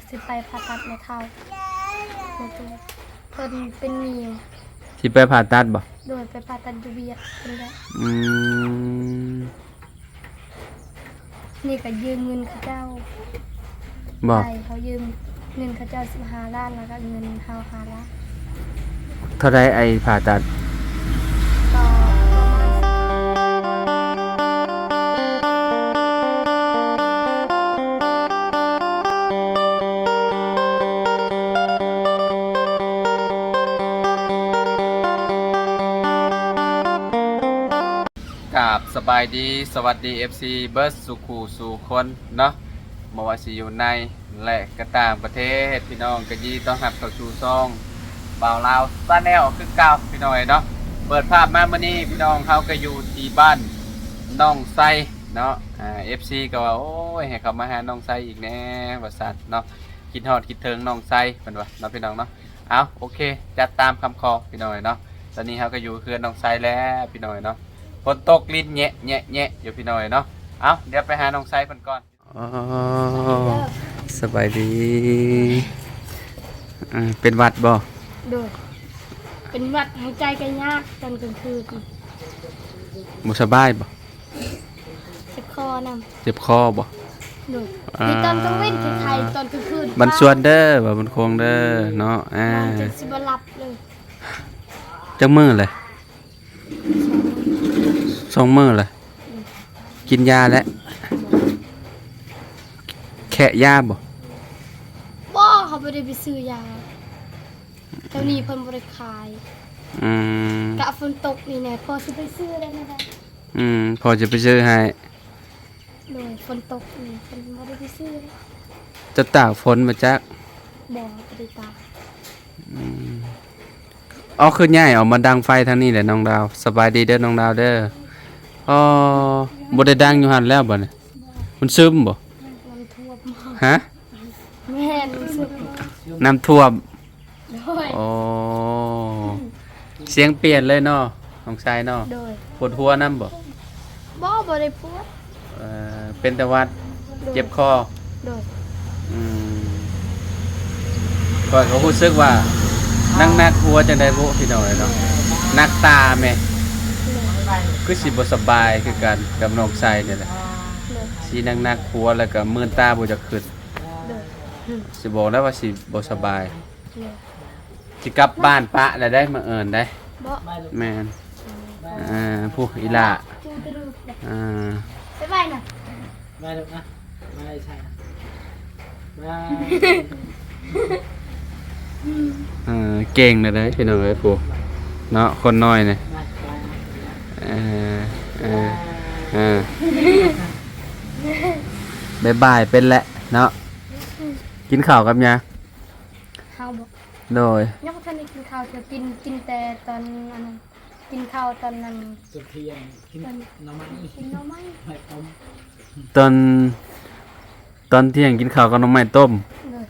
ຊິໄປຜ່າຕັດແມ່ເຖົ້າ ເພິ່ນເປັນໜີ້. ຊິໄປຜ່າຕັດບໍ່? ໂດຍ ໄປຜ່າຕັດຢູ່ວຽດເພິ່ນແຫຼະ. ອືມ ນີ້ກໍຢືມເງິນເຂົາເຈົ້າບໍ່? ໃຫ້ເຂົາຢືມເງິນເຂົາເຈົ້າສິບຫ້າລ້ານ ແລ້ວກໍເງິນເຮົາຫ້າລ້ານ. ເທົ່າໃດໄອ້ຜ່າຕັດ? ກໍປະມານ ກາບສະບາຍດີ ສະຫວັດດີ ເອັຟຊີ ເບິດສູ່ຄູ່ສູ່ຄົນເນາະ ບໍ່ວ່າຊິຢູ່ໃນ ແລະ ກະຕ່າງປະເທດ ພີ່ນ້ອງກໍຍິນດີຕ້ອນຮັບເຂົ້າສູ່ຊ່ອງບ່າວລາວ Channel ຄືເກົ່າ ພີ່ນ້ອງເອີຍເນາະ. ເປີດພາບມາມື້ນີ້ ພີ່ນ້ອງ ເຮົາກໍຢູ່ທີ່ບ້ານໜອງໄຊເນາະ. ອາ ເອັຟຊີ ກໍວ່າ ໂອ້ຍ ໃຫ້ເຂົ້າມາຫາໜອງໄຊອີກແດ່ ວ່າຊັ້ນເນາະ. ຄິດຮອດຄິດເຖິງໜອງໄຊ ເພິ່ນວ່າເນາະ ພີ່ນ້ອງເນາະ. ເອົາ ໂອເຄ ຈັດຕາມຄຳຂໍ ພີ່ນ້ອງເອີຍເນາະ. ຕອນນີ້ເຮົາກໍຢູ່ເຮືອນໜອງໄຊແລ້ວ ພີ່ນ້ອງເນາະ. ຝົນຕົກລິນແຍະໆຢູ່ ພີ່ນ້ອງເອີຍເນາະ. ເອົາ ດຽວໄປຫາໜອງໄຊເພິ່ນກ່ອນ. ອໍ ສະບາຍດີ. ເປັນຫວັດບໍ່? ໂດຍ ເປັນຫວັດ ຫາຍໃຈກໍຍາກຕອນກາງຄືນ. ບໍ່ສະບາຍບໍ່? ເຈັບຄໍນຳ. ເຈັບຄໍບໍ່? ໂດຍ ມີຕອນກາງເວັນໄຂ້ໆ ຕອອນກາງຄືນ ບັນຊວນເດີ ວ່າບັນຄວງເດີເນາະ. ອາ ນອນຈົນຊິບໍ່ຫຼັບເລີຍ. ຈັກມື້ແຫຼະ? ສອງມື້ແຫຼະ. ກິນຢາແລ້ວ? ແຄະຢາບໍ່? ບໍ່ ເຮົາບໍ່ໄດ້ໄປຊື້ຢາ ແຖວນີ້ເພິ່ນບໍ່ໄດ້ຂາຍ. ອືມ ກະຝົນຕົກນີ້ແນ່ ພໍຊິໄປຊື້ໄດ້ແນວໃດ? ອືມ ພໍຊິໄປຊື້ໃຫ້. ໂດຍ ຝົນຕົກນີ້ເພິ່ນບໍ່ໄດ້ໄປຊື້. ເຈົ້າຕາກຝົນບໍ່ຈັກ? ບໍ່ ບໍ່ໄດ້ຕາກ. ອືມ ເອົາ ຄືຍ້າຍອອກມາດັງໄຟທາງນີ້ແຫຼະນ້ອງດາວ. ສະບາຍດີເດີນ້ອງດາວເດີ. ອໍ ບໍ່ໄດ້ດັງຢູ່ຫັ້ນແລ້ວບັດນີ້? ມັນຊຶມບໍ່? ນ້ຳຖ້ວມ. ຮະ? ແມ່ນ ນ້ຳຖ້ວມ. ນ້ຳຖ້ວມ. ໂດຍ ອໍ ສຽງປ່ຽນເລີຍເນາະ ນ້ອງຊາຍເນາະ. ໂດຍ ປວດຫົວນຳບໍ່? ບໍ່ ບໍ່ໄດ້ປວດ. ເອີ ເປັນແຕ່ຫວັດ. ໂດຍ ເຈັບຄໍ. ໂດຍ ອືມ ຂ້ອຍກໍຮູ້ສຶກວ່າໜັກໆຫົວຈັ່ງໃດບຸ ພີ່ນ້ອງເອີຍເນາະ. ໂດຍ ໜັກຕາແມ. ໂດຍ ຄືຊິບໍ່ສະບາຍຄືກັນກັບນ້ອງຊາຍນີ້ແຫຼະ. ໂດຍ ຊິໜັກໆຫົວ ແລ້ວກໍມື່ນຕາບໍ່ຢາກຂຶ້ນ. ໂດຍ ຊິບອກແລ້ວວ່າຊິບໍ່ສະບາຍ. ໂດຍ ຊິກັບບ້ານປະແລ້ວໄດ໋ ມື້ອື່ນໄດ໋. ບໍ່ ແມ່ນ. ອືມ ເອີ ຜູ້ອີ່ຫຼ້າ. ອ່າ ບາຍບາຍນະ. ບາຍລູກນະ. ບາຍຊາຍ. ບາຍ. ເອີ ເກັ່ງແລ້ວໄດ໋ ພີ່ນ້ອງເອີຍ ຜູ້ເນາະ ຄົນນ້ອຍນີ້. ບາຍບາຍ. ເອີ ເອີ ເອີ ບາຍບາຍເປັນແຫຼະເນາະ. ກິນເຂົ້າກັບຫຍັງ? ເຮົາບໍ? ໂດຍ ຍັງບໍ່ທັນໄດ້ກິນເຂົ້າເທື່ອ ກິນ ກິນແຕ່ຕອນອັນນັ້ນ ກິນເຂົ້າຕອນນັ້ນ ຕອນທ່ຽງກິນໜໍ່ໄມ້ ກິນໜໍ່ໄມ້ ໄມ້ຕົ້ມ. ຕອນ ຕອນທ່ຽງກິນເຂົ້າກັບໜໍ່ໄມ້ຕົ້ມ. ໂດຍ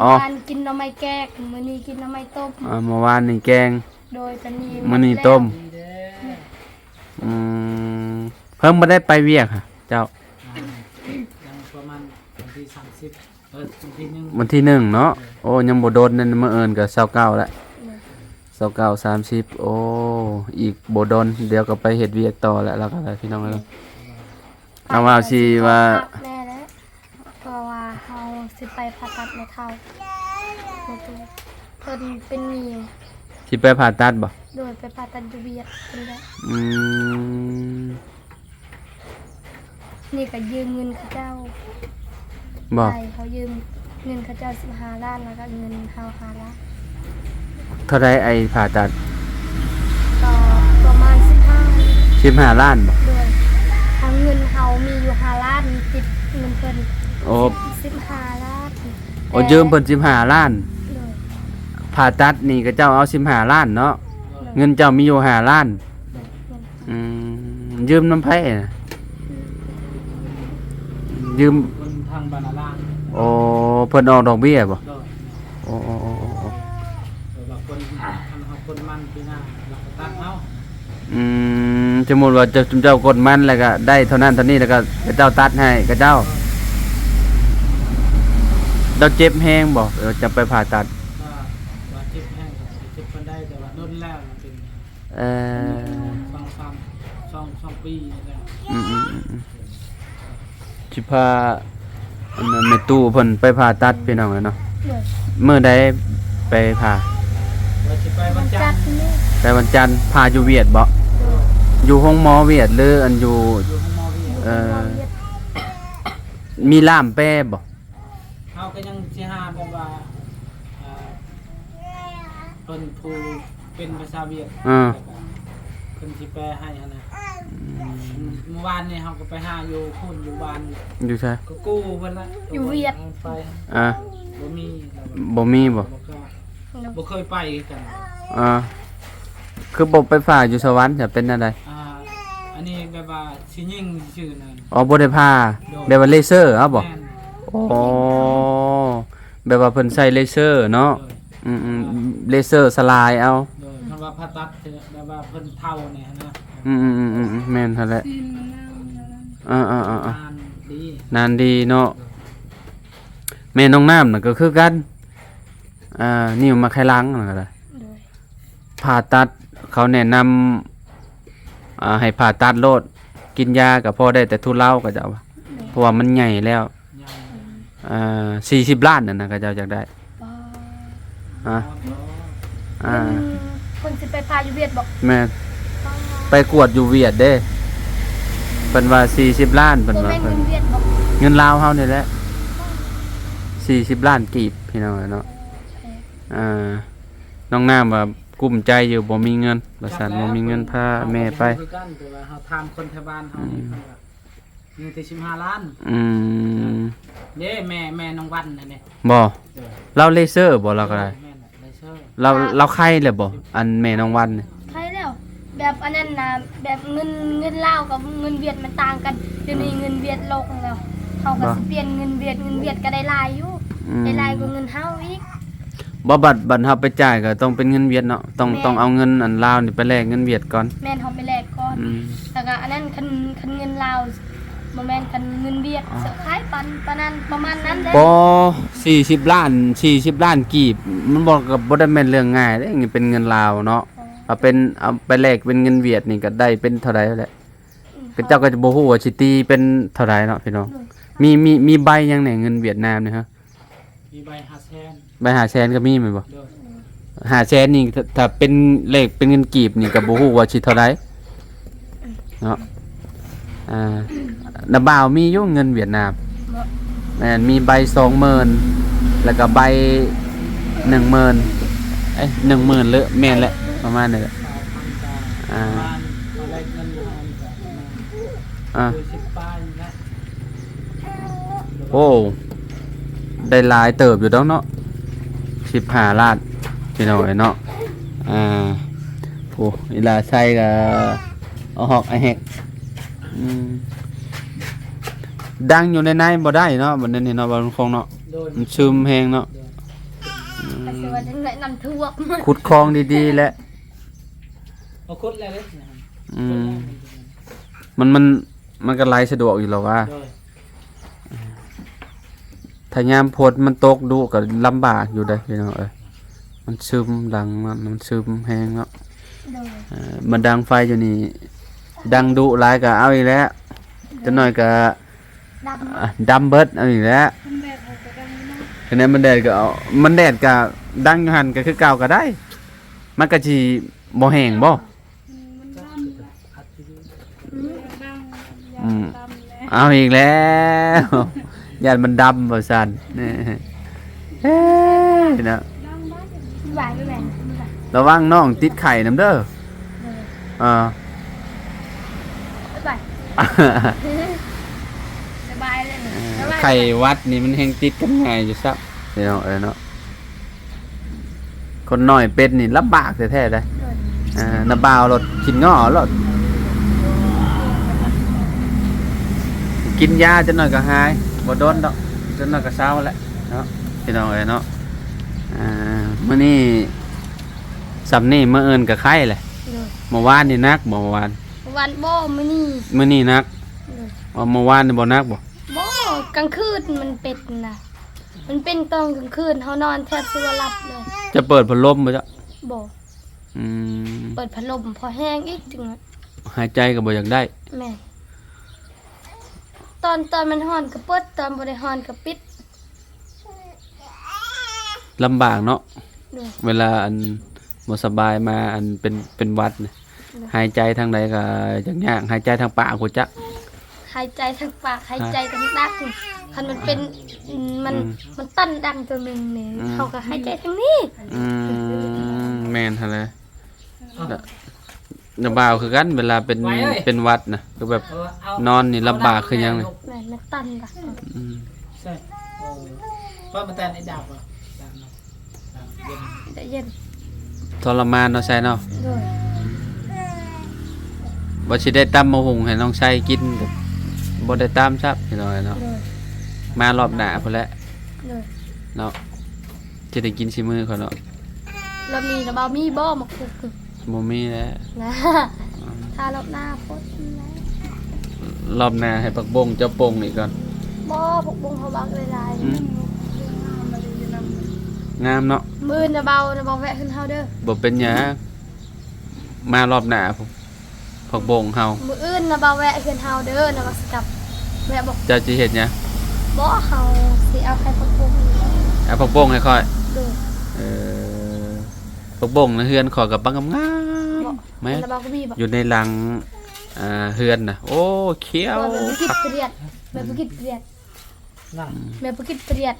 ອໍ ມື້ວານກິນໜໍ່ໄມ້ແກງ ມື້ນີ້ກິນໜໍ່ໄມ້ຕົ້ມ. ອ່າ ມື້ວານນີ້ແກງ. ໂດຍ ຕອນນີ້ມື້ນີ້ຕົ້ມ. ອືມ ເພິ່ນບໍ່ໄດ້ໄປວຽກຫະເຈົ້າ? ອ່າ ຍັງປະມານວັນທີສາມສິບ. ເອີ ວັນທີໜຶ່ງ ວັນທີໜຶ່ງເນາະ. ເອີ ໂອ້ ຍັງບໍ່ດົນນັ້ນ ມື້ອື່ນກໍຊາວເກົ້າແລ້ວ. ໂດຍ ຊາວເກົ້າ ສາມສິບ ໂອ້ ອີກບໍ່ດົນ ດຽວກໍໄປເຮັດວຽກຕໍ່ແລ້ວ ລາວກໍໄດ້ ພີ່ນ້ອງເອີຍ. ໂດຍ ເອົາວ່າຊິວ່າ ແນ່ແຫຼະ ເພາະວ່າເຮົາຊິໄປຜ່າຕັດແມ່ເຖົ້າ ເພິ່ນເປັນໜີ້. ຊິໄປຜ່າຕັດບໍ່? ໂດຍ ໄປຜ່າຕັດຢູ່ວຽດເພິ່ນແຫຼະ. ອືມ ນີ້ກໍຢືມເງິນເຂົາເຈົ້າບໍ່? ໃຫ້ເຂົາຢືມເງິນເຂົາເຈົ້າສິບຫ້າລ້ານ ແລ້ວກໍເງິນເຮົາຫ້າລ້ານ. ເທົ່າໃດໄອ້ຜ່າຕັດ? ກໍປະມານສິບຫ້າ ສິບຫ້າລ້ານບໍ່? ໂດຍ ທາງເງິນເຮົາມີຢູ່ຫ້າລ້ານ ຕິດເງິນເພິ່ນ. ໂອ້ ສິບຫ້າລ້ານ. ໂອ້ ແຕ່ ຢືມເພິ່ນສິບຫ້າລ້ານ. ໂດຍ ຜ່າຕັດນີ້ເຂົາເຈົ້າເອົາສິບຫ້າລ້ານເນາະ. ໂດຍ ເງິນເຈົ້າມີຢູ່ຫ້າລ້ານ. ໂດຍ ອືມ ຢືມນຳໃຜນະ? ຢືມ ຄົນທາງບ້ານອາລາມ. ໂອ້ ເພິ່ນອອກດອກເບ້ຍບໍ່? ໂດຍ ໂອ້ ໂອ້ ໂອ້ ໂອ້ ໂອ້ ແບບວ່າຄົນ ຄັນເຮົາກົດມັນປີໜ້າ ແລ້ວກໍຕັດເຮົາ. ອືມ ສົມມຸດວ່າເຈົ້າ ເຈົ້າກົດມັນ ແລ້ວກໍໄດ້ເທົ່ານັ້ນເທົ່ານີ້ ແລ້ວກໍເຂົາເຈົ້າຕັດໃຫ້ເຂົາເຈົ້າ. ໂດຍ າເຈັບແຮງບໍ່? ເອີ ຈະໄປຜ່າຕັດ. ກໍ ກໍເຈັບແຮງ ກໍບໍ່ໄດ້ເຈັບປານໃດ ແຕ່ວ່າດົນແລ້ວມັນເປັນ. ເອີ ສອງສາມ ສອງ ສອງປີນີ້ແຫຼະ. ອືມໆໆ ຊິພາ ອັນນັ້ນ ແມ່ຕູ້ເພິ່ນໄປຜ່າຕັດ ພີ່ນ້ອງເອີຍເນາະ. ໂດຍ. ມື້ໃດໄປຜ່າ? ວ່າຊິໄປວັນຈັນ. ໄປວັນຈັນ. ຜ່າຢູ່ຫວຽດບໍ່? ໂດຍ. ຢູ່ໂຮງໝໍຫວຽດ ຫຼື ອັນຢູ່ ຢູ່ໂຮງໝໍຫວຽດ. ເອີ ໂຮງໝໍຫວຽດ. ມີລ່າມແປບໍ່? ເຮົາກໍຍັງຊິຫາແບບວ່າ ເອີ ເພິ່ນຜູ້ເປັນພາສາຫວຽດ ເອີ ແລ້ວກໍເພິ່ນຊິແປໃຫ້ຫັ້ນນະ. ອືມ ມື້ວານນີ້ເຮົາກໍໄປຫາຢູ່ພຸ້ນ ຢູ່ບ້ານ. ຢູ່ໃສ? ກໍກູ້ເພິ່ນລະ ຢູ່ຫວຽດ. ໄປ ອ່າ ບໍ່ມີ ບໍ່ມີບໍ່? ບໍ່ ບໍ່ເຄີຍໄປຄືກັນ. ອ່າ ຄືບໍ່ໄປຜ່າຢູ່ສະຫວັນ ຈະເປັນແນວໃດ? ອ່າ ອັນນີ້ແບບວ່າຊິຍິງຊື່ໆນັ້ນ. ອໍ ບໍ່ໄດ້ຜ່າ. ໂດຍ. ແບບວ່າເລເຊີເອົາບໍ່? ແມ່ນ. ອໍ ແບບວ່າເພິ່ນໃສ່ເລເຊີເນາະ. ໂດຍ. ອືມໆ ເລເຊີສະລາຍເອົາ. ໂດຍ. ຄັນວ່າຜ່າຕັດ ແບບວ່າເພິ່ນເຖົ້າແດ່ຫັ້ນນະ. ອືມໆໆໆ ແມ່ນຫັ້ນແຫຼະ. ເອີໆໆໆ ນານດີ ນານດີເນາະ. ໂດຍ. ແມ່ນ້ອງນ້ຳນະກໍຄືກັນ ອ່າ ນິ້ວມາໄຄຫຼັງນະກໍໄດ້. ໂດຍ. ຜ່າຕັດ ເຂົາແນະນຳ ອ່າ ໃຫ້ຜ່າຕັດໂລດ ກິນຢາກໍພໍໄດ້ແຕ່ທຸເລົາ ເຂົາເຈົ້າວ່າ. ໂດຍ. ເພາະວ່າມັນໃຫຍ່ແລ້ວ. ອ່າ ສີ່ສິບລ້ານນັ້ນນະ ເຂົາເຈົ້າຢາກໄດ້. ອໍ ອ່າ ອ່າ ເພິ່ນ ເພິ່ນຊິໄປຜ່າຢູ່ຫວຽດບໍ່? ແມ່ນ. ອໍ ໄປກວດຢູ່ຫວຽດເດ້ ເພິ່ນວ່າສີ່ສິບລ້ານ ເພິ່ນວ່າ. ບໍ່ແມ່ນເງິນຫວຽດບໍ່? ເງິນລາວເຮົານີ້ແຫຼະ. ອໍ ສີ່ສິບລ້ານກີບ ພີ່ນ້ອງເອີຍເນາະ. ໂອເຄ. ອ່າ ນ້ອງນ້ຳວ່າກຸ້ມໃຈຢູ່ ບໍ່ມີເງິນ ວ່າຊັ້ນ. ຈັກແລ້ວ ບໍ່ມີເງິນພາແມ່ໄປ. ເຮົາກໍບໍ່ຮູ້ຄືກັນ ແຕ່ວ່າເຮົາຖາມຄົນແຖວບ້ານເຮົານີ້ ອືມ ເພິ່ນວ່າມີແຕ່ສິບຫ້າລ້ານ. ອືມ ເດ້ ແມ່ ແມ່ນ້ອງວັນຫັ້ນເດ້. ບໍ່? ໂດຍ. ລາວເລເຊີບໍ່? ລາວກໍໄດ້. ແມ່ນແຫຼະ ເລເຊີ. ລາວ ລາວໄຄແລ້ວບໍ່? ອັນແມ່ນ້ອງວັນນີ້ ໄຄແລ້ວ. ແບບອັນນັ້ນນະ ແບບເງິນ ເງິນລາວກັບເງິນຫວຽດມັນຕ່າງກັນ. ດຽວນີ້ ອືມ ເງິນຫວຽດລົງແລ້ວ ເຮົາກໍ ບໍ່ ຊິປ່ຽນເງິນຫວຽດ. ເງິນຫວຽດກໍໄດ້ຫຼາຍຢູ່. ອືມ ໄດ້ຫຼາຍກວ່າເງິນເຮົາອີກ. ບໍ່ ບັດ ບັດເຮົາໄປຈ່າຍກໍຕ້ອງເປັນເງິນຫວຽດເນາະ. ຕ້ອງ ແມ່ນ. ຕ້ອງເອົາເງິນອັນລາວນີ້ໄປແລກເງິນຫວຽດກ່ອນ. ແມ່ນ ເຮົາໄປແລກກ່ອນ. ອືມ ແລ້ວກໍອັນນັ້ນ ຄັນ ຄັນເງິນລາວ ບໍ່ແມ່ນ ຄັນເງິນຫວຽດ ອ່າ ຂາຍປັນປານນັ້ນ ປະມານນັ້ນແຫຼະ. ບໍ່ ສີ່ສິບລ້ານ ສີ່ສິບລ້ານກີບ ມັນບໍ່ ກໍບໍ່ໄດ້ແມ່ນເລື່ອງງ່າຍເດ້. ນີ້ເປັນເງິນລາວເນາະ. ອໍ ເອົາເປັນ ເອົາໄປແລກເປັນເງິນຫວຽດນີ້ກໍໄດ້ເປັນເທົ່າໃດແຫຼະ. ອືມ ເຂົາເຈົ້າກໍຈະບໍ່ຮູ້ວ່າຊິຕີເປັນເທົ່າໃດເນາະ ພີ່ນ້ອງ. ໂດຍ. ມີ ມີ ມີໃບຫຍັງແດ່ ເງິນຫວຽດນາມນີ້ຮະ? ມີໃບຫ້າແສນ. ໃບຫ້າແສນກໍມີແມ່ນບໍ່? ໂດຍ. ຫ້າແສນນີ້ ຖ້າ ຖ້າເປັນເລກເປັນເງິນກີບນີ້ກໍບໍ່ຮູ້ວ່າຊິເທົ່າໃດເນາະ. ອ່າ ນ້າບ່າວມີຢູ່ເງິນຫວຽດນາມ. ບໍ່. ແມ່ນ ມີໃບສອງໝື່ນ ແລ້ວກໍໃບໜຶ່ງໝື່ນ. ເອີຍ ໜຶ່ງໝື່ນ ຫຼື ແມ່ນແຫຼະ ປະມານນີ້ແຫຼະ. ອ່າ ປະມານ ເຮົາໄດ້ເງິນຢູ່ຫັ້ນກໍປະມານ ອ່າ ສີ່ສິບປາຍນີ້ແຫຼະ. ໂອ້ ໄດ້ຫຼາຍເຕີບຢູ່ດອກເນາະ ສິບຫ້າລ້ານ ພີ່ນ້ອງເອີຍເນາະ. ອ່າ ໂອ້ ອີຫຼາໄຊກໍເອົາຮອກອາແຮກ. ອືມ ດັງຢູ່ໃນໃນບໍ່ໄດ້ເນາະ ບັດນີ້ເນາະ ບ່າວຄົງເນາະ. ໂດຍ. ມັນຊຶມແຮງເນາະ. ໂດຍ. ອືມ ກໍຊິວ່າຈັ່ງໃດ ນ້ຳຖ້ວມ ຂຸດຄອງດີໆແຫຼະ. ບໍ່ຂຸດແລ້ວເດ້. ອືມ ມັນ ມັນ ມັນກໍໄຫຼສະດວກຢູ່ແລ້ວວ່າ. ໂດຍ. ຖ້າຍາມຝົນມັນຕົກດຸກໍລຳບາກຢູ່ເດ້ ພີ່ນ້ອງເອີຍ. ມັນຊຶມ ຫຼັງມັນ ມັນຊຶມແຮງເນາະ. ໂດຍ. ເອີ ມາດັງໄຟຢູ່ນີ້ ດັງດຸຫຼາຍກໍເອົາອີກແລ້ວ. ໂດຍ. ຈັກໜ້ອຍກໍ ດຳ ອ່າ ດຳເບິດ ເອົາອີກແລ້ວ. ຄັນແດດອອກກໍດຳເນາະ. ຄັນແດດ ມັນແດດກໍເອົາ ມັນແດດກໍດັງຢູ່ຫັ້ນກໍຄືເກົ່າກໍໄດ້. ມັນກໍຊິບໍ່ແຫ້ງບໍ່? ອືມ ມັນດຳລະ ອືມ ມັນດຳ ອືມ ຢ້ານມັນດຳແຫຼະ ເອົາອີກແລ້ວ ຢ້ານມັນດຳວ່າຊັ້ນ. ເອີ ເນາະ ດຳຫຼາຍ ລະວັງນ້ອງຕິດໄຂ້ນຳເດີ. ເອີ ບາຍບາຍ ສະບາຍເລີຍ. ເອີ ສະບາຍ ໄຂ້ຫວັດນີ້ມັນແຮ່ງຕິດກັນງ່າຍຢູ່ຊ້ຳ ພີ່ນ້ອງເອີຍເນາະ. ຄົນນ້ອຍເປັນນີ້ລຳບາກແທ້ໆເດ້. ໂດຍ. ອ່າ ນ້າບ່າວໂລດ ຂີ້ງໍໂລດ ກິນຢາຈັກໜ້ອຍກໍຫາຍ ບໍ່ດົນດອກ ຈັກໜ້ອຍກໍເຊົາແຫຼະເນາະ ພີ່ນ້ອງເອີຍເນາະ. ອ່າ ມື້ນີ້ຊ່ຳນີ້ ມື້ອື່ນກໍໄຂ້ແຫຼະ. ໂດຍ. ເມື່ອວານນີ້ໜັກບໍ່? ເມື່ອວານ ເມື່ອວານບໍ່ ມື້ນີ້ ມື້ນີ້ໜັກ. ໂດຍ. ວ່າເມື່ອວານນີ້ບໍ່ໜັກບໍ່? ບໍ່ ກາງຄືນມັນເປັນນະ. ມັນເປັນຕອນກາງຄືນ ເຮົານອນແທບຊິບໍ່ຫຼັບເລີຍ. ຈະເປີດພັດລົມບໍ່ເຈົ້າ? ບໍ່. ອືມ ເປີດພັດລົມພໍແຮງອີກ ຈຶ່ງ ຫາຍໃຈກໍບໍ່ຢາກໄດ້. ແມ່ນ. ຕອນ ຕອນມັນຮ້ອນກໍເປີດ ຕອນບໍ່ໄດ້ຮ້ອນກໍປິດ. ລຳບາກເນາະ. ໂດຍ. ເວລາອັນບໍ່ສະບາຍມາ ອັນເປັນ ເປັນຫວັດນະ ໂດຍ ຫາຍໃຈທາງໃດກໍຢາກຍາກ ຫາຍໃຈທາງປາກພຸ້ນຈັກ. ຫາຍໃຈທາງປາກ ຫາຍໃຈທາງດັກ. ຄັນມັນເປັນ ອືມ ມັນ ອືມ ມັນຕັນດັງຕົວໜຶ່ງນີ້ ອືມ ເຮົາກໍຫາຍໃຈທາງນີ້. ອືມ ແມ່ນຫັ້ນແຫຼະ. ນະ ນ້າບ່າວຄືກັນ ເວລາເປັນ ໄວເອີຍ ເປັນຫວັດນະ ຄືແບບ ເອີ ເອົາ ນອນນີ້ລຳບາກຄືຫຍັງນີ້. ແມ່ນ ມັນຕັນດະ. ອືມ ໃຊ່ ເອີ ເປີດມາແຕ່ໃນດາບບໍ່? ດາບເນາະ ດາບເຢັນ ໄດ້ເຢັນ. ທໍລະມານເນາະ ໄຊເນາະ. ໂດຍ. ວ່າຊິໄດ້ຕຳໝາກຫຸ່ງໃຫ້ນ້ອງໄຊກິນ ກໍບໍ່ໄດ້ຕຳຊ້ຳ ພີ່ນ້ອງເອີຍເນາະ. ໂດຍ. ມາລອບໜ້າພຸ້ນແຫຼະ. ໂດຍ. ເນາະ ຈະໄດ້ກິນສີມືຂ້ອຍເນາະ. ລອບນີ້ນະ ບໍ່ມີບໍ່ໝາກຫຸ່ງ? ບໍ່ມີແຫຼະ ນະ ຖ້າລອບໜ້າພຸ້ນແຫຼະ. ລອບໜ້າໃຫ້ຜັກບົ້ງເຈົ້າປົ່ງອີກກ່ອນ. ບໍ່ ຜັກບົ້ງເຮົາບັກຫຼາຍໆ. ອືມ ງາມເນາະ. ມື້ອື່ນນະ ເບົານະ ເບົາແວະເຮືອນເຮົາເດີ. ບໍ່ເປັນຫຍັງ ມາລອບໜ້າພຸ້ນ ຜັກບົ້ງເຮົາ. ມື້ອື່ນນະ ເບົາແວະເຮືອນເຮົາເດີ ນະ ເບົາຊິກັບ ແວະບໍ່? ເຈົ້າຊິເຮັດຫຍັງ? ບໍ່ ເຮົາຊິເອົາໄຂ່ຜັກບົ້ງ. ເອົາຜັກບົ້ງໃຫ້ຂ້ອຍ? ໂດຍ. ເອີ ຜັກບົ້ງໃນເຮືອນຂ້ອຍກໍບັກງາມໆ. ບໍ່ ແມ່ນ ແມ່ນລະບໍ່? ກໍມີບໍ່? ຢູ່ໃນຫຼັງ ອ່າ ເຮືອນນະ. ໂອ້ ຂຽວ ແມ່ບໍ່ຄິດປຽດ ແມ່ບໍ່ຄິດປຽດ. ນັ້ນ ແມ່ບໍ່ກິນປຽດ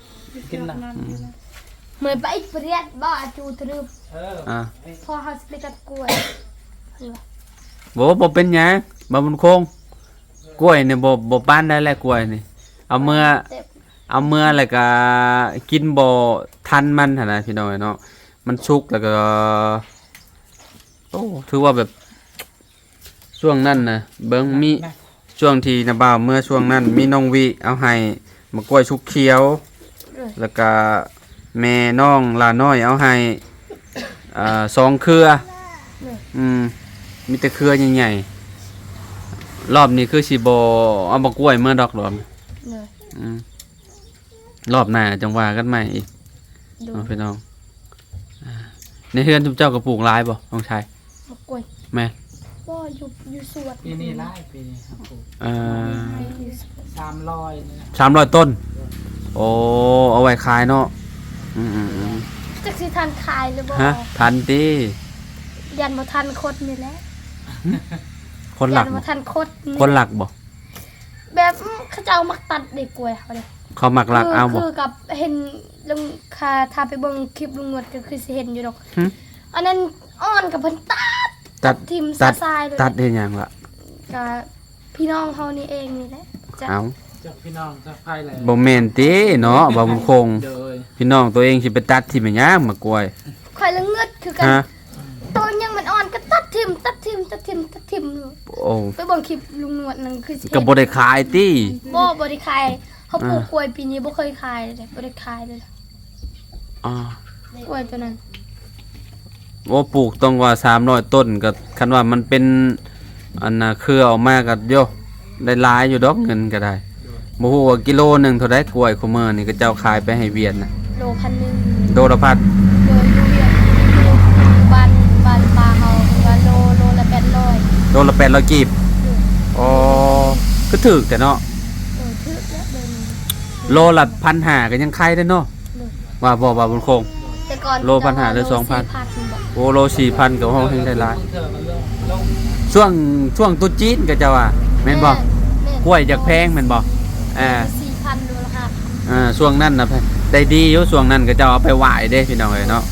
ກິນນະ. ອືມ ແມ່ໄປປຽດບໍ່ອາຈູດຫຼື. ເອີ ອ່າ ພໍເຮົາຊິໄປຕັດກ້ວຍ. ບໍ່ ບໍ່ເປັນຫຍັງ ບ່າວບຸນຄົງ. ກ້ວຍນີ້ບໍ່ ບໍ່ປານໃດແຫຼະ ກ້ວຍນີ້. ເອົາເມືອ ເອົາເມືອແລ້ວກະກິນບໍ່ທັນມັນຫັ້ນນະ ພີ່ນ້ອງເອີຍເນາະ. ມັນສຸກແລ້ວກໍ ໂອ້ ຖືວ່າແບບ ຊ່ວງນັ້ນນະ ເບິ່ງມີ ຊ່ວງທີ່ນ້າບ່າວເມືອຊ່ວງນັ້ນ ມີນ້ອງວິເອົາໃຫ້ໝາກກ້ວຍສຸກຂຽວ ເອີ ແລ້ວກະແມ່ນ້ອງຫຼ້ານ້ອຍເອົາໃຫ້ ເອີ ສອງເຄືອ. ເອີ ອືມ ມີແຕ່ເຄືອໃຫຍ່ໆ. ລອບນີ້ຄືຊິບໍ່ເອົາໝາກກ້ວຍເມືອດອກດອກ. ເອີ ອືມ ລອບໜ້າຈັ່ງວ່າກັນໃໝ່ອີກ. ໂດຍ ເນາະ ພີ່ນ້ອງ. ອ່າ ໃນເຮືອນຊຸມເຈົ້າກໍປູກຫຼາຍບໍ່ ນ້ອງຊາຍ? ໝາກກ້ວຍ ແມ່ນ. ບໍ່ ຢູ່ ຢູ່ສວນ ປີນີ້ຫຼາຍ ປີນີ້ເຮົາປູກ. ເອີ ສາມຮ້ອຍນີ້ແຫຼະ ສາມຮ້ອຍຕົ້ນ. ໂດຍ. ໂອ້ ເອົາໄວ້ຂາຍເນາະ. ອືມໆໆ ຈັກຊິທັນຂາຍຫຼືບໍ່? ຮະ ທັນຕິ ຢ້ານບໍ່ທັນຄົນນີ້ແຫຼະ. ຄົນລັກ ຢ້ານບໍ່ທັນຄົນນີ້ ຄົນລັກບໍ່? ແບບ ອືມ ເຂົາເຈົ້າມັກຕັດເດ້ ກ້ວຍເຮົາເດ້ ເຂົາມັກລັກເອົາບໍ່? ຄືກັບເຫັນລຸງ ຖ້າ ຖ້າໄປເບິ່ງຄລິບລຸງໜວດກໍຄືຊິເຫັນຢູ່ດອກ. ຫື? ອັນນັ້ນອ່ອນກໍເພິ່ນຕັດ ຕັດ ຕັດຖິ້ມ ຕັດ ຊາຍໆ ເລີຍ. ຕັດເຮັດຫຍັງລະ? ກະພີ່ນ້ອງເຮົານີ້ເອງນີ້ແຫຼະ. ເອົ້າ ຈັກພີ່ນ້ອງຈັກໃຜແຫຼະ. ບໍ່ແມ່ນຕິເນາະ ບ່າວບຸນຄົງ. ໂດຍ. ພີ່ນ້ອງຕົວເອງຊິໄປຕັດຖິ້ມເຮັດຫຍັງໝາກກ້ວຍ? ຂ້ອຍລະງຶດຄືກັນ. ຮະ? ໂຕຫຍັງມັນອ່ອນກໍຕັດຖິ້ມ ຕັດຖິ້ມ ຕັດຖິ້ມ ຕັດຖິ້ມ. ໂອ້ ໄປເບິ່ງຄລິບລຸງໜວດນັ້ນຄືຊິ ກໍບໍ່ໄດ້ຂາຍຕິ? ບໍ່ ບໍ່ໄດ້ຂາຍ. ເຮົາປູກ ອ່າ ກ້ວຍປີນີ້ບໍ່ເຄີຍຂາຍເລີຍ ບໍ່ໄດ້ຂາຍເລີຍ. ອ່າ ກ້ວຍໂຕນັ້ນ. ໂອ້ ປູກຕ້ອງວ່າສາມຮ້ອຍຕົ້ນ ກໍຄັນວ່າມັນເປັນ ອັນນ່າ ເຄືອອອກມາກໍ ໂຢ ໄດ້ຫຼາຍຢູ່ດອກ ເງິນກໍໄດ້. ບໍ່ຮູ້ວ່າກິໂລໜຶ່ງເທົ່າໃດ ກ້ວຍຄູ່ມື້ນີ້ ເຂົາເຈົ້າຂາຍໄປໃຫ້ຫວຽດນະ? ໂລພັນໜຶ່ງ. ໂລລະພັນ. ໂດຍ ຢູ່ຫວຽດ ຢູ່ ຢູ່ບ້ານ ບ້ານປ່າເຮົາ ເພິ່ນວ່າໂລ ໂລລະແປດຮ້ອຍ. ໂລລະແປດຮ້ອຍກີບ. ໂດຍ. ອໍ ຄືຖືກແທ້ເນາະ. ເອີ ຖືກແລ້ວເດີນີ້. ໂລລະພັນຫ້າກໍຍັງຂາຍໄດ້ເນາະ. ໂດຍ. ວ່າບໍ່ ວ່າບຸນຄົງ? ແຕ່ກ່ອນ ໂລພັນຫ້າ ຫຼື ສອງພັນ? ໂອ້ ໂລສີ່ພັນກໍເຮົາແຮງໄດ້ຫຼາຍ. ຊ່ວງ ຊ່ວງຕຸດຈີນກໍເຈົ້າວ່າ ແມ່ນບໍ່? ແມ່ນ ແມ່ນ. ກ້ວຍຢາກແພງແມ່ນບໍ່? ອ່າ ສີ່ພັນ ໂລລະຫ້າພັນ. ອ່າ ຊ່ວງນັ້ນນະ ໄດ້ດີຢູ່ ຊ່ວງນັ້ນກໍເຈົ້າເອົາໄປຫວາຍເດ້ ພີ່ນ້ອງເອີຍເນາະ.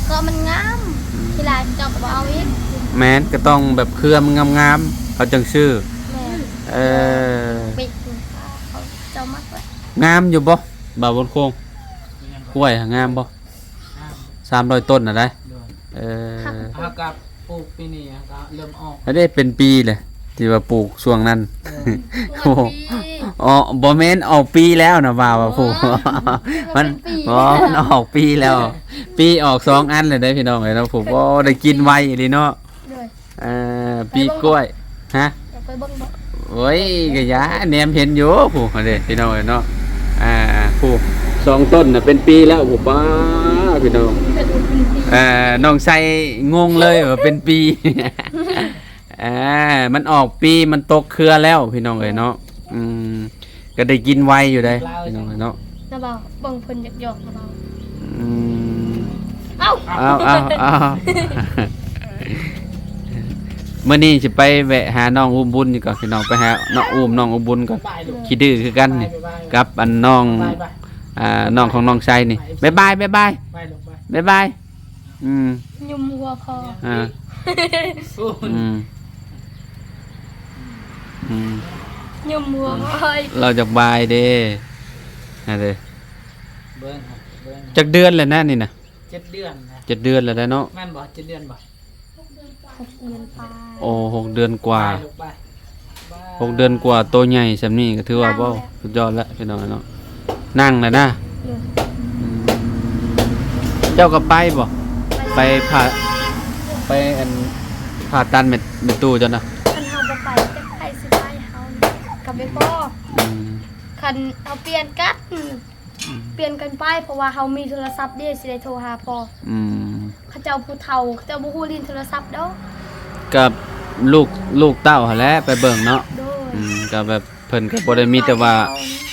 ກໍມັນງາມ. ອືມ ທີ່ຫຼາຍເຈົ້າກໍບໍ່ເອົາອີກ. ແມ່ນ ກໍຕ້ອງແບບເຄືອມັນງາມໆ ເຂົາຈຶ່ງຊື້. ແມ່ນ. ເອີ ເປັກ ເຂົາເຈົ້າມັກແຫຼະ. ງາມຢູ່ບໍ່ ບ່າວບຸນຄົງ? ກ້ວຍຫາງາມບໍ່? ສາມຮ້ອຍຕົ້ນນະໄດ໋. ໂດຍ. ເອີ ເຮົາກໍປູກປີນີ້ ເຮົາກໍເລີ່ມອອກ. ອັນນີ້ເປັນປີແຫຼະທີ່ວ່າປູກຊ່ວງນັ້ນ. ໂອ້ ໂອ້ ບໍ່ແມ່ນອອກປີແລ້ວນະ ວ່າວ່າປູກ ມັນ ມັນອອກປີແລ້ວ. ປີອອກສອງອັນແລ້ວເດ້ ພີ່ນ້ອງເອີຍເນາະ. ໂອ້ ໄດ້ກິນໄວອີ່ຫຼີເນາະ. ໂດຍ. ເອີ ປີກລ້ວຍ. ຮະ? ຢາກໄປເບິ່ງບໍ່? ໂອ້ຍ ກະຢ່າ ແນມເຫັນຢູ່ ຜູ້ ຫັ້ນເດ້ ພີ່ນ້ອງເອີຍເນາະ. ອ່າ ຜູ້ ສອງຕົ້ນນະເປັນປີແລ້ວ ໂອ້ ປ້າ ພີ່ນ້ອງ. ເອີ ນ້ອງໄຊງົງເລີຍວ່າເປັນປີ. ອ່າ ມັນອອກປີ ມັນຕົກເຄືອແລ້ວ ພີ່ນ້ອງເອີຍເນາະ. ອືມ ກໍໄດ້ກິນໄວຢູ່ເດ້ ພີ່ນ້ອງເອີຍເນາະ. ລະເບົາ ເບິ່ງເພິ່ນຢາກຢອກລະເບົາ. ອືມ ເອົ້າ ເອົາ ເອົາ ເອົາ ມື້ນີ້ຊິໄປແວະຫານ້ອງອຸ້ມບຸນຢູ່ກ່ອນ ພີ່ນ້ອງ ໄປຫານ້ອງອຸ້ມ ນ້ອງອຸ້ມບຸນກ່ອນ. ຂີ້ດື້ຄືກັນນີ້ ກັບອັນນ້ອງ ອ່າ ນ້ອງຂອງນ້ອງໄຊນີ້. ບາຍບາຍ ບາຍບາຍ ບາຍບາຍ. ອືມ ຍຸມຫົວພໍ່. ອ່າ ອືມ ອືມ ຍຸມຫົວພໍ່. ລາວຢາກບາຍເດ້ ຫັ້ນເດ້. ເບິ່ງ ເບິ່ງ ຈັກເດືອນແລ້ວນະນີ້ນະ? ເຈັດເດືອນນະ. ເຈັດເດືອນແລ້ວເນາະ. ແມ່ນບໍ່? ເຈັດເດືອນບໍ່? ຫົກເດືອນປາຍ. ໂອ້ ຫົກເດືອນກວ່າ. ໄປລູກໄປ. ຫົກເດືອນກວ່າ ໂຕໃຫຍ່ສ່ຳນີ້ກໍຖືວ່າ ແມ່ນແລ້ວ ເວົ້າສຸດຍອດແລ້ວ ພີ່ນ້ອງເນາະ. ນັ່ງແລ້ວນະ. ໂດຍ. ອືມ ເຈົ້າກໍໄປບໍ່? ໄປ ໄປຜ່າ ໄປອັນ ຜ່າຕັດແມ່ ແມ່ຕູ້ເຈົ້ານະ. ຄັນເຮົາບໍ່ໄປ ຈັກໃຜຊິໄປ ເຮົາກໍໄປພໍ. ອືມ ຄັນເຮົາປ່ຽນກັນ ອືມ ປ່ຽນກັນໄປ ເພາະວ່າເຮົາມີໂທລະສັບເດ້ ຊິໄດ້ໂທຫາພໍ່. ອືມ ເຂົາເຈົ້າຜູ້ເຖົ້າ ເຂົາເຈົ້າບໍ່ຮູ້ຫຼິ້ນໂທລະສັບດອກ. ກັບລູກ ລູກເຕົ້າຫັ້ນແຫຼະໄປເບິ່ງເນາະ. ໂດຍ. ອືມ ກໍແບບເພິ່ນກໍບໍ່ໄດ້ມີແຕ່ວ່າ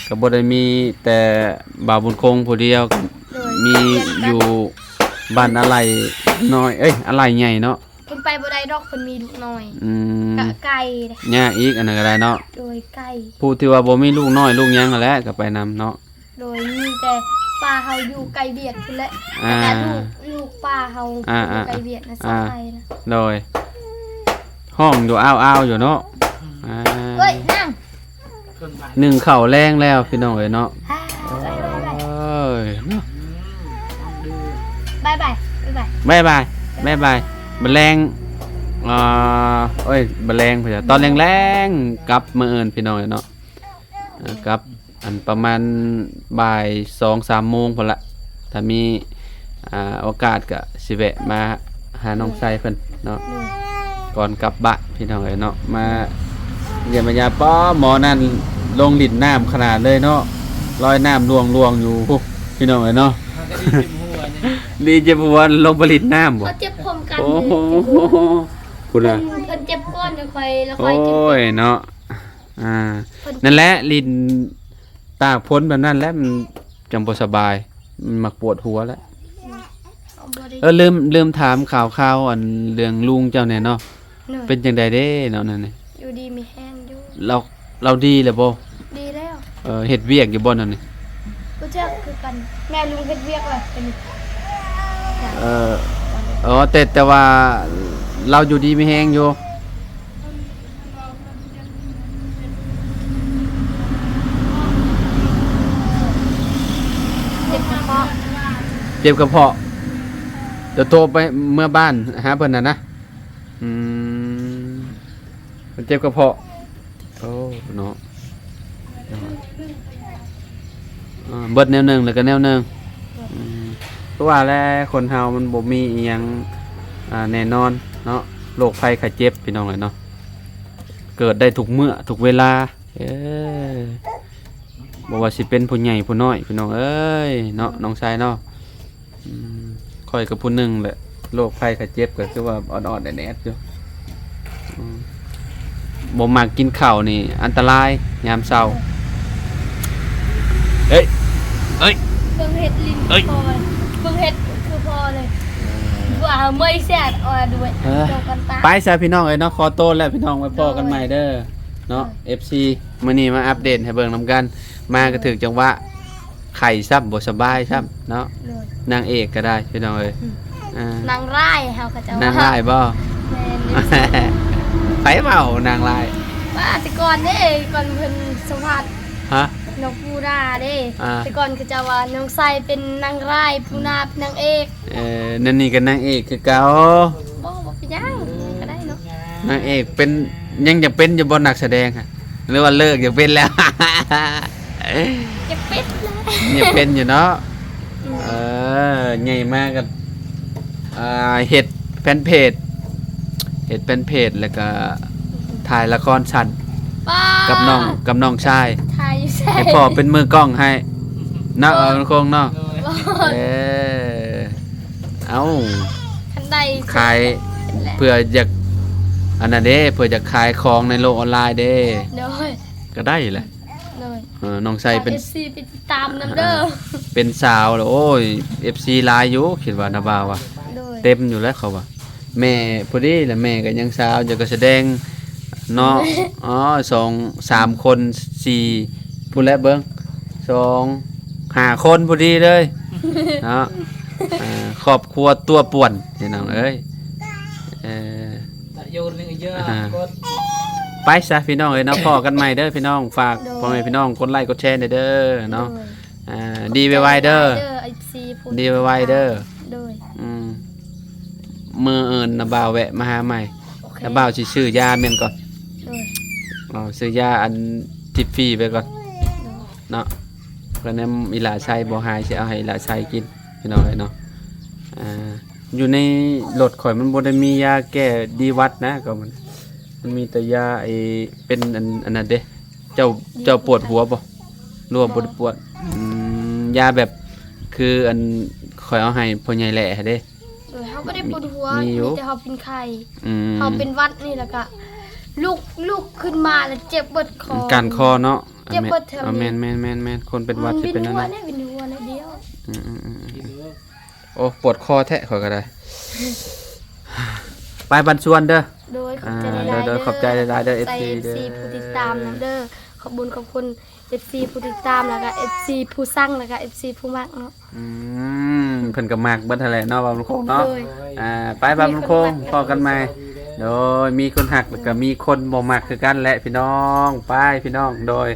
ກໍບໍ່ໄດ້ມີແຕ່ບ່າວບຸນຄົງຜູ້ດຽວ. ໂດຍ. ມີຢູ່ບ້ານອາໄລນ້ອຍ ເອີຍ ອາໄລໃຫຍ່ເນາະ. ເພິ່ນໄປບໍ່ໄດ້ດອກ ເພິ່ນມີລູກນ້ອຍ. ອືມ ກະໄກເດ້. ຍາກອີກ ອັນນັ້ນກໍໄດ້ເນາະ. ໂດຍ ໄກ. ຜູ້ທີ່ວ່າບໍ່ມີລູກນ້ອຍລູກຫຍັງຫັ້ນແຫຼະກໍໄປນຳເນາະ. ໂດຍ. ມີແຕ່ປ້າເຮົາຢູ່ໄກວຽກພຸ້ນແຫຼະ. ອ່າ ແລ້ວກໍລູກ ລູກປ້າເຮົາ ອ່າ ຢູ່ໄກວຽກນະ ອ່າ ສາວໄທນະ. ໂດຍ. ຮ້ອງຢູ່ອ້າວໆຢູ່ເນາະ. ອ່າ ເອີຍ ນັ່ງ ໜຶ້ງເຂົ້າແລງແລ້ວ ພີ່ນ້ອງເອີຍເນາະ. ອ່າ ໄປໆໆ ເອີຍເນາະ. ບາຍບາຍ ບາຍບາຍ ບາຍບາຍ ບາຍບາຍ. ບາດແລງ ອ່າ ໂອ້ຍ ບາດແລງ ຕອນແລງໆ ກັບມື້ອື່ນ ພີ່ນ້ອງເອີຍເນາະ. ເອີ ກັບອັນປະມານບ່າຍສອງສາມໂມງພຸ້ນລະ ຖ້າມີ ອ່າ ໂອກາດກະຊິແວະມາຫານ້ອງໄຊເພິ່ນເນາະ. ໂດຍ. ກ່ອນກັບບ້ານ ພີ່ນ້ອງເອີຍເນາະ ມາຢ້ຽມມາຢາມ. ປ້າ ໝໍນັ້ນລົງຫຼິ້ນນ້ຳຂະໜາດເລີຍເນາະ ລອຍນ້ຳລວງໆຢູ່ພຸ້ນ ພີ່ນ້ອງເອີຍເນາະ. ດີເຈັບຫົວ ລົງໄປຫຼິ້ນນ້ຳບໍ່? ເຂົາເຈັບພ້ອມກັນ. ໂອ້ໂຫ ພຸ້ນນະ ເພິ່ນ ເພິ່ນເຈັບກ່ອນ ແລ້ວຄ່ອຍ ແລ້ວຄ່ອຍເຈັບ. ໂອ້ຍເນາະ. ອ່າ ນັ້ນແຫຼະ ຫຼິ້ນຕາກຝົນແບບນັ້ນແຫຼະ ມັນຈັ່ງບໍ່ສະບາຍ ມັນມັກປວດຫົວແຫຼະ. ເອີ ລືມ ລືມຖາມຂ່າວຄາວ ອັນ ເລື່ອງລຸງເຈົ້າແດ່ເນາະ. ໂດຍ. ເປັນຈັ່ງໃດເດ້ເນາະ ນັ້ນນີ້? ຢູ່ດີມີແຮງຢູ່. ລາວ ລາວດີແລ້ວບໍ່? ດີແລ້ວ. ເອີ ເຮັດວຽກຢູ່ບໍ່ນັ້ນນີ້? ບໍ່ຈັກຄືກັນ ແມ່ລຸງເຮັດວຽກແລ້ວ. ເອີ ເອີ ແຕ່ ແຕ່ວ່າລາວຢູ່ດີມີແຮງຢູ່. ເຈັບກະເພາະ ເຈັບກະເພາະ. ຈະໂທໄປເມືອບ້ານຫາເພິ່ນຫັ້ນນະ. ອືມ ເຈັບກະເພາະ. ໂອ້ ເນາະ ເນາະ. ອ່າ ເບິດແນວໜຶ່ງແລ້ວກໍແນວໜຶ່ງ. ອືມ ຄືວ່າແຫຼະ ຄົນເຮົາມັນບໍ່ມີອີ່ຫຍັງ ອ່າ ແນ່ນອນເນາະ ໂລກໄພໄຂ້ເຈັບ ພີ່ນ້ອງເອີຍເນາະ ເກີດໄດ້ທຸກເມື່ອທຸກເວລາ. ເອີ ບໍ່ວ່າຊິເປັນຜູ້ໃຫຍ່ຜູ້ນ້ອຍ ພີ່ນ້ອງເອີຍເນາະ ນ້ອງຊາຍເນາະ. ອືມ ຂ້ອຍກໍຜູ້ໜຶ່ງແຫຼະ ໂລກໄພໄຂ້ເຈັບກໍຄືວ່າອອດໆແອດໆຢູ່. ອືມ ບໍ່ມັກກິນເຂົ້ານີ້ອັນຕະລາຍຍາມເຊົ້າ. ເອີຍ ເອີຍ ເບິ່ງເຮັດຫຼິ້ນ ເອີຍ ເບິ່ງເຮັດຄືພໍ່ເລີຍ. ເອີ ວ່າເມື່ອຍແຊດ ເອີ ດ້ວຍ ເອີ ໂດນກັນຕາ. ໄປຊະພີ່ນ້ອງເອີຍເນາະ ຂໍໂຕແລ້ວພີ່ນ້ອງ ໄວ້ພໍ້ກັນໃໝ່ເດີເນາະ ເອັຟຊີ. ມື້ນີ້ມາອັບເດດໃຫ້ເບິ່ງນຳກັນ ມາກໍຖືກຈັງຫວະ ໄຂ້ຊ້ຳ ບໍ່ສະບາຍຊ້ຳເນາະ. ໂດຍ. ນາງເອກກໍໄດ້ພີ່ນ້ອງເອີຍ. ອືມ ອ່າ ນາງຮ້າຍເຮົາ ເຂົາເຈົ້າ ນາງຮ້າຍບໍ່? ແມ່ນ. ໃຜເວົ້ານາງຮ້າຍ? ວ່າແຕ່ກ່ອນເດ້ ກ່ອນເພິ່ນສຳພາດ ຮະ? ນ້ອງປູດາເດ້. ອ່າ ແຕ່ກ່ອນເຂົາເຈົ້າວ່ານ້ອງໄຊເປັນນາງຮ້າຍ ປູດາເປັນນາງເອກ. ເອີ ນັ້ນນີ້ກໍນາງເອກຄືເກົ່າ. ບໍ່ ບໍ່ເປັນຫຍັງ ກໍໄດ້ເນາະ. ນາງເອກເປັນ ຍັງຈະເປັນຢູ່ບໍ່ ນັກສະແດງຫະ ຫຼືວ່າເລີກ ຢາກເປັນແລ້ວ? ຢາກເປັນແຫຼະ ຢາກເປັນຢູ່ເນາະ. ອືມ ເອີ ໃຫຍ່ມາກໍ ອ່າ ເຮັດແຟນເພຈ ເຮັດແຟນເພຈ ແລ້ວກໍຖ່າຍລະຄອນສັ້ນ ປ້າ ກັບນ້ອງ ກັບນ້ອງຊາຍ. ຖ່າຍຢູ່ໃສ? ໃຫ້ພໍ່ເປັນມືກ້ອງໃຫ້. ເນາະ ເອີ ມັນຄົງເນາະ ໂດຍ ເອີ ເອົ້າ ຄັນໄດ້ ຂາຍ ແຫຼະ ເພື່ອຢາກ ອັນນັ້ນເດ້ ເພື່ອຢາກຂາຍຂອງໃນໂລກອອນລາຍເດ້ ໂດຍ ກໍໄດ້ແຫຼະ ໂດຍ ເອີ ນ້ອງໄຊເປັນ ເອັຟຊີ ໄປຕິດຕາມນຳເດີ ອ່າ ເປັນສາວແລ້ວ ໂອ້ຍ ເອັຟຊີ ຫຼາຍຢູ່ ຄິດວ່ານະບ່າວວ່າ ໂດຍ ເຕັມຢູ່ແລ້ວເຂົາວ່າ ແມ່ພໍດີແຫຼະ ແມ່ກໍຍັງສາວ ຢາກກະສະແດງເນາະ ອໍ ສອງສາມຄົນ ສີ່ ພຸ້ນແຫຼະເບິ່ງ ສອງ ຫ້າຄົນພໍດີເລີຍເນາະ ອ່າ ຄອບຄົວຕົວປ່ວນພີ່ນ້ອງເອີຍ ເອີ ຕະໂຍນນີ້ເຢີ ອ່າ ກົດ ໄປຊະພີ່ນ້ອງເອີຍເນາະ ພໍ້ກັນໃໝ່ເດີພີ່ນ້ອງ ຝາກ ໂດຍ ພໍ່ແມ່ພີ່ນ້ອງກົດໄລກົດແຊແດ່ເດີເນາະ ໂດຍ ອ່າ ດີໄວໆເດີ ເດີ ເອັຟຊີ ຜູ້ ດີໄວໆເດີ ໂດຍ ອືມ ມື້ອື່ນນະບ່າວແວະມາຫາໃໝ່ ໂອເຄ ນະບ່າວຊິຊື້ຢາແມ່ນກ່ອນ ໂດຍ ເອົາຊື້ຢາອັນຈິບຟຣີໄວ້ກ່ອນ ໂດຍ ເນາະ ເພື່ອນຳອີຫຼາໄຊບໍ່ຫາຍ ຊິເອົາໃຫ້ອີຫຼາໄຊກິນ ພີ່ນ້ອງເອີຍເນາະ ອ່າ ຢູ່ໃນລົດຂ້ອຍມັນບໍ່ໄດ້ມີຢາແກ້ດີຫວັດນະ ກໍມັນ ມັນມີແຕ່ຢາໄອ້ເປັນອັນ ອັນນັ້ນເດ້ ເຈົ້າ ເຈົ້າປວດຫົວບໍ່ ຫຼືວ່າບໍ່ໄດ້ປວດ? ອືມ ຢາແບບ ຄືອັນຂ້ອຍເອົາໃຫ້ພໍ່ໃຫຍ່ແຫຼະເດ້ ໂດຍ ເຮົາບໍ່ໄດ້ປວດຫົວ ມີຢູ່ ມີແຕ່ເຮົາເປັນໄຂ້ ອືມ ເຮົາເປັນຫວັດນີ້ ແລ້ວກະລຸກ ລຸກຂຶ້ນມາແລ້ວເຈັບເບິດຄໍ ກ້ານຄໍເນາະ ເຈັບເບິດແຖວນີ້ ແມ່ນໆໆໆ ຄົນເປັນຫວັດຊິເປັນອັນນັ້ນ ເປັນຫົວແນວດຽວ ອືມໆໆ ໂອ້ ປວດຄໍແທ້ຂ້ອຍກໍໄດ້ ໄປບ້ານສວນເດີ ໂດຍ ຂອບໃຈ ອ່າ ຫຼາຍໆ ໂດຍໆ ເດີ ຂອບໃຈຫຼາຍໆເດີ ເອັຟຊີ ເດີ ເອັຟຊີ ຜູ້ຕິດຕາມນຳເດີ ຂອບບຸນຂອບຄຸນ ເອັຟຊີ ຜູ້ຕິດຕາມ ແລ້ວກໍ ເອັຟຊີ ຜູ້ຊັງ ແລ້ວກໍ ເອັຟຊີ ຜູ້ມັກເນາະ ອືມ ເພິ່ນກໍມັກເບິດຫັ້ນແຫຼະເນາະ ເວົ້າໂຄງເນາະ ໂດຍ ອ່າ ໄປບ້ານໂຄງ ມີຄົນມັກ ພໍ້ກັນໃໝ່ ໂດຍ ມີຄົນຮັກ ແລ້ວກໍມີຄົນບໍ່ມັກຄືກັນແຫຼະພີ່ນ້ອງ ໄປພີ່ນ້ອງ ໂດຍ